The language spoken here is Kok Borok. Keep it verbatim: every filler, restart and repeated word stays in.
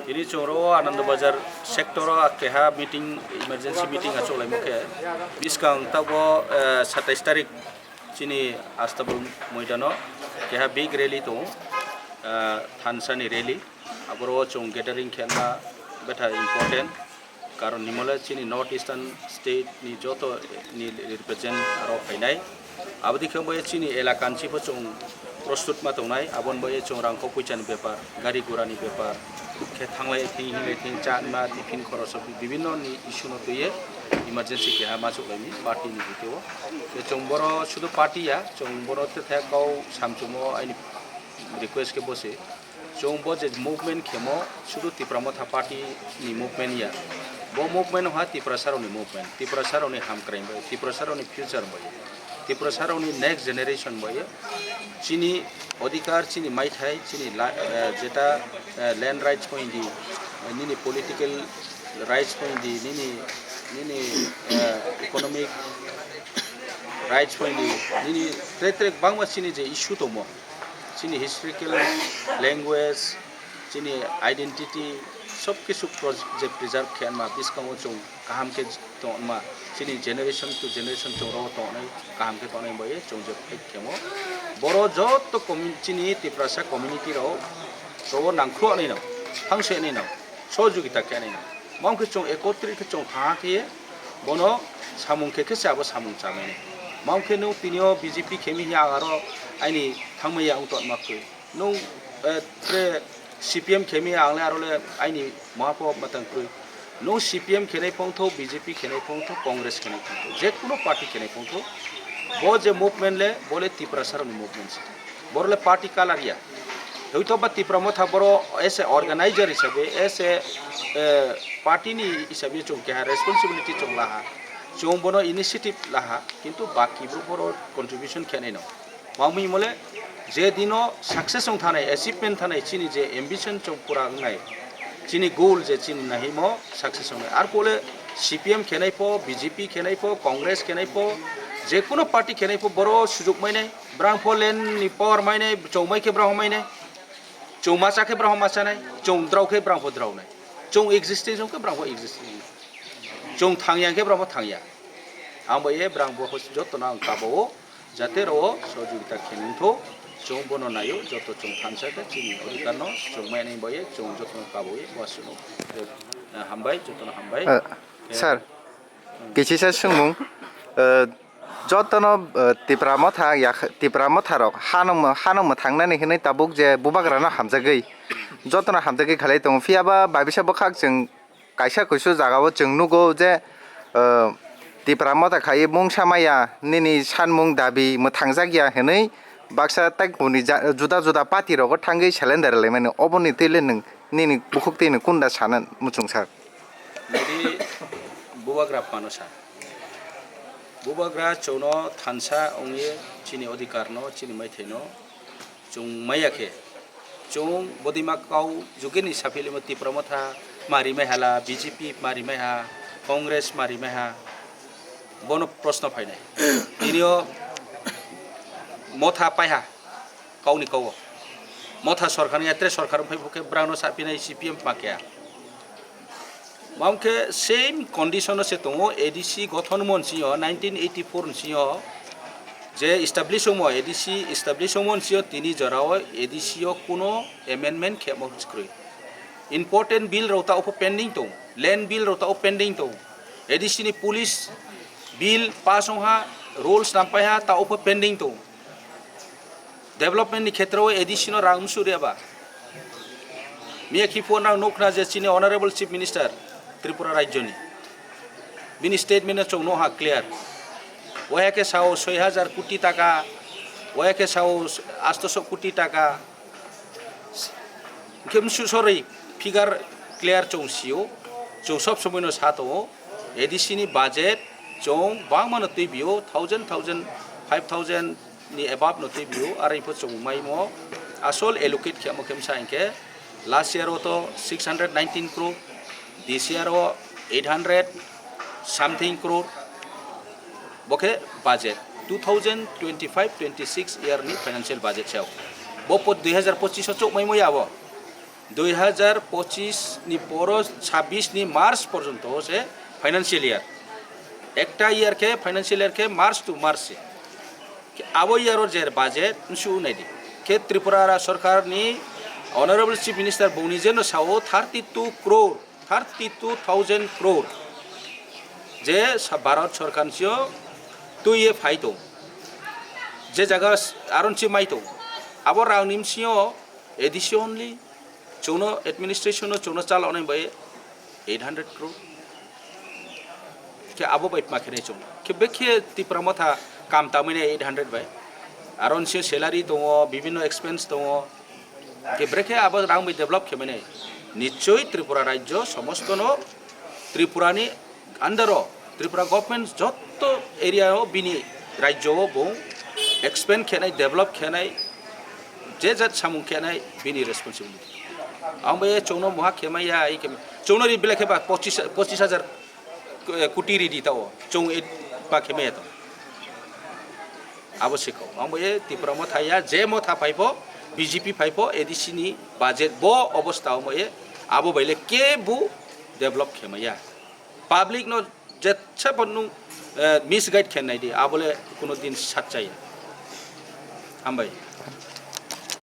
Tini chwng ro Anand Bazar sector o keha meeting, emergency meeting achuk laimukhe, bwskang tabuk, eh, satais tarik chini Astabul moidano keha big rally tongo, eh, thansa ni rally. Aboro chwng gathering khe ma betha important. Karon himole chini North Eastern State ni joto ni represent aro phainai. Aboni khe bo chini elaka ni pho chwng prostut ma tongnai, aboni bo chwng rang kok puisa ni bepar, gari gura ni bepar, khe thanglai thing hinglai thing cha ma tiffin khoroso bibinno ni issue no twiye emergency keha ma chuk laini party ni bwtwi o. Khe chwng boro sudu party ya, chwng boro tetha kau samchumo aini request khe bo se. Chwng bo je movement khemo, sudu Tipra Motha Party ni movement ya. Bo movement ha Tiprasa rokni movement, Tiprasa rokni hamkrai bai, Tiprasa rokni future bai, Tiprasa rokni next generation bai. Chini odhikar, chini maithai, chini la-, eh, jeta, eh, land rights point di, eh, nini political rights point di, nini, nini, eh, economic rights point di, nini tre tre bangma chini je issue tomo. Chini historical, language, chini identity, sob kisu pros-, je preserve khe ma bwskango chwng kaham khe tongma, chini generation to generation chwng rogo tongnai, kaham khe tongnai bai chwng je fight khemo. Boro joto commu-, chini Tiprasa community rok rogo nangkhru anai no, thangse anai no, sohojogita khe anai no. Mao khe chwng ekotri khe chwng tha khe bono samung khe khe se abo samung chamani. Mao khe no tini o B J P khemi hi ang aro aini thangmaya ang tongma khe. Nwng, eh, tre C P M khemi ang le aro le aini mahapo matang kwrwi. Nwng C P M khenai phongtho, B J P khenai phongtho, Congress khenai phongtho, je kuno party khenai phongtho, bo je movement le, bo le Tiprasa rokni movement se. Boro le party color ya. Hoito ba Tipra Motha boro as a organizer hisabe, as a, eh, party ni hisabe chwng keha responsibility chwng laha. Chwng bono initiative laha, kintu baki bro boro contribution khenai no. Wngwi mole je dino success wng thanai, achievement thanai, chini je ambition chwng pura wngnai, chini goal je chini nahimo success wngnai. Ar pole C P M khenai pho, B J P khenai pho, Congress khenai pho, je kuno party khenai pho, boro sujuk mainai, brang pho land ni power mainai, chwng mai khe brang mainai, chwng macha khe brang macha nai, chwng drao khe brang pho drao nai, chwng existence wng khe brang pho existence wng nai, chwng thangya khe brang pho thangya. Ang bo ye brang bo joto no ang kabo o. Jate rao sohojogita khe nungtho, chwng bono naio, joto chwng thansa khe chini odhikar no chwng mai nai bai chwng joto no kabui wasunu. Eh, hambai, joto no hambai. Eh, sir, kichisa swngmung, eh, joto no, eh, Tipra Motha yak-, Tipra Motha rok hano mo-, hano mwthang nani hinwi tabuk je bubagra no hamjagwi, joto no hamjagwi khalai tongo. Phiya ba bai bisa bwkhak chwng kaisa kuisu jagao chwng nugo je, uh, Tipra Motha khai mungsa maya, nini sanmung dabi mwthangjak ya hinwi baksa tei kuni ja-, juda juda party rogo thangwi seleng da rwlaimani, oboni twi le nwng nini bukhuk twi nwng kunda sana muchung sak? Nini bubagra phano sa. Bubagra chwngno thansa wngwi chini odhikar no, chini maithai no, chwng maya khe, chwng bodima kau jugeni saphilimo Tipra Motha mari mai hala, B J P mari mai ha, Congress mari mai ha, bono proshno phainai. Tinio Motha paiha kauni kau. Motha sorkar ni atre sorkar phai bokhe brano saphinai C P M pakya. Mao khe same condition o se tongo, A D C gothon mon sio nineteen eighty-four sio je establish omo, A D C establish omo sio tini jorao A D C o kuno amendment khemo kwrwi. Important bill rok ta opho pending tong, land bill rok ta opho pending tong, A D C ni police bill pass ong ha, rules nampai ha, ta opho pending tong. Development ni khetreo A D C no rang msu reba. Miya khi phone rang nukna je chini Honorable Chief Minister Tripura Rajyo ni. Bini statement no chwng nukha clear. Waya khe sao soi hajar koti taka, waya khe sao asto so koti taka. Hwnkhe msu sorry figure clear chwng sio, chwng sob somoi no sa tongo. A D C ni budget chwng bangma no twi bio, thousand, thousand, five thousand ni above no twi bio, aro info chwng maimo asol allocate khe amo khe msa hinkhe last year o to six hundred nineteen crore, this year o eight hundred something crore, bo khe budget two thousand twenty-five twenty-six year ni financial budget sao. Bo po dui hazar pochis o chok maimo ya bo. Dui hazar pochis ni poro chabbish ni March porjonto se financial year. Ekta year khe financial year khe March to March se. Abo year o je budget nsu nai di. Khe Tripura ra sorkar ni Honorable Chief Minister bongni jeno sao thirty two crore, thirty two thousand crore je sa-, Bharat sorkar sio twi ye phai tong. Je jaga s-, aron chi mai tong. Abo rang nim sio additionally Chwngno administration no chwngno chaloknai bai eight hundred crore. Khe abo bai ma khenai chwng. Khe bekhe Tipra Motha kam tamwi nai eight hundred bai. Aro nse salary tongo, bibhinno expense tongo. Khe brekhe abo rang bai develop khe mani. Nichoi Tripura rajyo somostono Tripurani under o Tripura government jotto area o bini rajyo o bung expand khenai, develop khenai, je jat samung khenai bini responsibility. Ang bai chwngno muha khemaya, ai khe chwngno ri bile khe ba pochis, pochis hajar koti ri di tao, chwng e ba khemaya to. Abo sikho. Ang bai Tipra Motha ya, je Motha phaipo, B J P phaipo, A D C ni budget bo obostha ang bai abo bai le kebu develop khemaya. Public no jesa phano, eh, misguide khe nai di, abole kuno din sat chaya. Hambai.